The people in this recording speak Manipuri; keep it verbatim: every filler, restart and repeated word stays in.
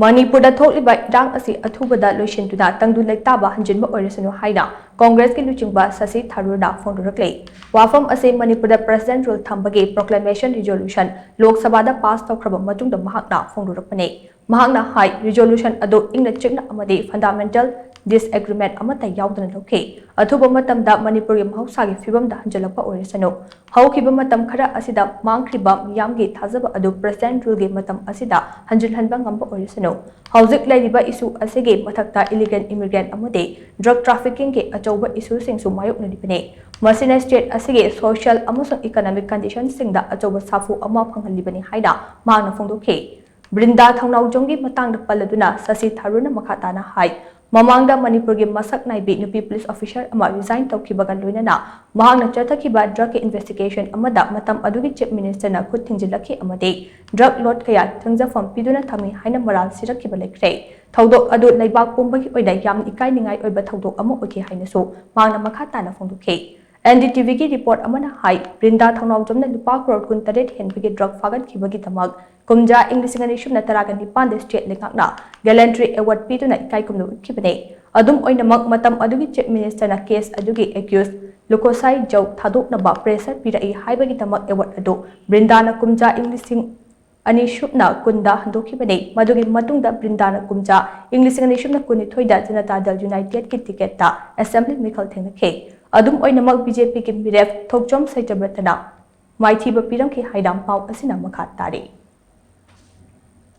ꯃꯅꯤꯄꯨꯔꯗ ꯊꯣꯛꯂꯤꯕ ꯏꯔꯥꯡ ꯑꯁꯤ ꯑꯊꯨꯕꯗ ꯂꯣꯏꯁꯤꯟꯗꯨꯅ ꯇꯪꯗꯨ ꯂꯩꯇꯥꯕ ꯍꯟꯖꯤꯟꯕ ꯑꯣꯏꯔꯁꯅꯨ ꯍꯥꯏꯅ ꯀꯣꯡꯒ꯭ꯔꯦꯁꯀꯤ ꯂꯨꯆꯤꯡꯕ ꯁꯁꯤ ꯊꯥꯔꯨꯔꯅ ꯐꯣꯡꯗꯣꯔꯛꯂꯦ꯫ ꯋꯥꯐꯝ ꯑꯁꯤ ꯃꯅꯤꯄꯨꯔꯗ President Rule ꯊꯝꯕꯒꯤ Proclamation Resolution ꯂꯣꯛ ꯁꯚꯥꯗ ꯄꯥꯁ ꯇꯧꯈ꯭ꯔꯕ ꯃꯇꯨꯡꯗ ꯃꯍꯥꯛꯅ ꯐꯣꯡꯗꯣꯔꯛꯄꯅꯤ꯫ ꯃꯍꯥꯛꯅ ꯍꯥꯏ, resolution ꯑꯗꯨ ꯏꯪꯅ ꯆꯤꯛꯅ ꯑꯃꯗꯤ fundamental disagreement ꯑꯃꯠꯇ ꯌꯥꯎꯗꯅ ꯂꯧꯈꯤ꯫ ꯑꯊꯨꯕ ꯃꯇꯝꯗ ꯃꯅꯤꯄꯨꯔꯒꯤ ꯃꯍꯧꯁꯥꯒꯤ ꯐꯤꯕꯝꯗ ꯍꯟꯖꯤꯜꯂꯛꯄ ꯑꯣꯏꯔꯁꯅꯨ, ꯍꯧꯈꯤꯕ ꯃꯇꯝ ꯈꯔ ꯑꯁꯤꯗ ꯃꯥꯡꯈ꯭ꯔꯤꯕ ꯃꯤꯌꯥꯝꯒꯤ ꯊꯥꯖꯕ ꯑꯗꯨ President Ruleꯒꯤ ꯃꯇꯝ ꯑꯁꯤꯗ ꯍꯟꯖꯤꯜꯍꯟꯕ ꯉꯝꯕ ꯑꯣꯏꯔꯁꯅꯨ꯫ ꯍꯧꯖꯤꯛ ꯂꯩꯔꯤꯕ issue ꯑꯁꯤꯒꯤ ꯃꯊꯛꯇ illegal immigrant ꯑꯃꯗꯤ drug traffickingꯒꯤ ꯑꯆꯧꯕ issueꯁꯤꯡꯁꯨ ꯃꯥꯌꯣꯛꯅꯔꯤꯕꯅꯤ꯫ ꯃꯁꯤꯅ state ꯑꯁꯤꯒꯤ social ꯑꯃꯁꯨꯡ economic conditionꯁꯤꯡꯗ ꯑꯆꯧꯕ ꯁꯥꯐꯨ ꯑꯃ ꯐꯪꯍꯜꯂꯤꯕꯅꯤ ꯍꯥꯏꯅ ꯃꯍꯥꯛꯅ ꯐꯣꯡꯗꯣꯛꯈꯤ꯫ ꯕ꯭ꯔꯤꯟꯗꯥ ꯊꯧꯅꯥꯎꯖꯝꯒꯤ ꯃꯇꯥꯡꯗ ꯄꯜꯂꯗꯨꯅ ꯁꯁꯤ ꯊꯥꯔꯨꯔꯅ ꯃꯈꯥ ꯇꯥꯅ ꯍꯥꯏ, ꯃꯃꯥꯡꯗ ꯃꯅꯤꯄꯨꯔꯒꯤ ꯃꯁꯛ ꯅꯥꯏꯕꯤ ꯅꯨꯄꯤ police officer ꯑꯃ resign ꯇꯧꯈꯤꯕꯒ ꯂꯣꯏꯅꯅ ꯃꯍꯥꯛꯅ ꯆꯠꯊꯈꯤꯕ drugꯀꯤ investigation ꯑꯃꯗ ꯃꯇꯝ ꯑꯗꯨꯒꯤ Chief Ministerꯅ ꯈꯨꯠ ꯊꯤꯡꯖꯤꯜꯂꯛꯈꯤ ꯑꯃꯗꯤ drug lord ꯀꯌꯥ ꯊꯦꯡꯖꯐꯝ ꯄꯤꯗꯨꯅ ꯊꯝꯃꯤ ꯍꯥꯏꯅ ꯃꯔꯥꯜ ꯁꯤꯔꯛꯈꯤꯕ ꯂꯩꯈ꯭ꯔꯦ꯫ ꯊꯧꯗꯣꯛ ꯑꯗꯨ ꯂꯩꯕꯥꯛ ꯄꯨꯝꯕꯒꯤ ꯑꯣꯏꯅ ꯌꯥꯝꯅ ꯏꯀꯥꯏꯅꯤꯡꯉꯥꯏ ꯑꯣꯏꯕ ꯊꯧꯗꯣꯛ ꯑꯃ ꯑꯣꯏꯈꯤ ꯍꯥꯏꯅꯁꯨ ꯃꯍꯥꯛꯅ ꯃꯈꯥ ꯇꯥꯅ ꯐꯣꯡꯗꯣꯛꯈꯤ꯫ NDTVꯒꯤ report ꯑꯃꯅ ꯍꯥꯏ, ꯕ꯭ꯔꯤꯟꯗꯥ ꯊꯧꯅꯥꯎꯖꯝꯅ ꯂꯨꯄꯥ ꯀ꯭ꯔꯣꯔ ꯀꯨꯟꯇꯔꯦꯠ ꯍꯦꯟꯕꯒꯤ drug ꯐꯥꯒꯠꯈꯤꯕꯒꯤꯗꯃꯛ ꯀꯨꯝꯖꯥ ꯏꯪ ꯂꯤꯁꯤꯡ ꯑꯅꯤ ꯁꯨꯞꯅ ꯇꯔꯥꯒ ꯅꯤꯄꯥꯟꯗ state ꯂꯩꯉꯥꯛꯅ gallantry award ꯄꯤꯗꯨꯅ ꯏꯀꯥꯏ ꯈꯨꯝꯅꯕ ꯎꯠꯈꯤꯕꯅꯤ꯫ ꯑꯗꯨꯝ ꯑꯣꯏꯅꯃꯛ, ꯃꯇꯝ ꯑꯗꯨꯒꯤ Chief Ministerꯅ case ꯑꯗꯨꯒꯤ accused ꯂꯨꯀꯣꯁꯥꯏ ꯖꯧ ꯊꯥꯗꯣꯛꯅꯕ pressure ꯄꯤꯔꯛꯏ ꯍꯥꯏꯕꯒꯤꯗꯃꯛ award ꯑꯗꯨ ꯕ꯭ꯔꯤꯟꯗꯥꯅ ꯀꯨꯝꯖꯥ ꯏꯪ ꯂꯤꯁꯤꯡ ꯑꯅꯤ ꯁꯨꯞꯅ ꯀꯨꯟꯗ ꯍꯟꯗꯣꯛꯈꯤꯕꯅꯤ꯫ ꯃꯗꯨꯒꯤ ꯃꯇꯨꯡꯗ ꯕ꯭ꯔꯤꯟꯗꯥꯅ ꯀꯨꯝꯖꯥ ꯏꯪ ꯂꯤꯁꯤꯡ ꯑꯅꯤ ꯁꯨꯞꯅ ꯀꯨꯟꯅꯤꯊꯣꯏꯗ ꯖꯅꯇꯥ ꯗꯜ Unitedꯀꯤ ticketꯇ assembly ꯃꯤꯈꯜ ꯊꯦꯡꯅꯈꯤ꯫ ꯑꯗꯨꯝ ꯑꯣꯏꯅꯃꯛ, BJPꯒꯤ ꯃꯤꯔꯦꯞ ꯊꯣꯛꯆꯣꯝ ꯁꯩꯇꯕ꯭ꯔꯇꯅ ꯃꯥꯏꯊꯤꯕ ꯄꯤꯔꯝꯈꯤ ꯍꯥꯏꯅ ꯄꯥꯎ ꯑꯁꯤꯅ ꯃꯈꯥ ꯇꯥꯔꯤ꯫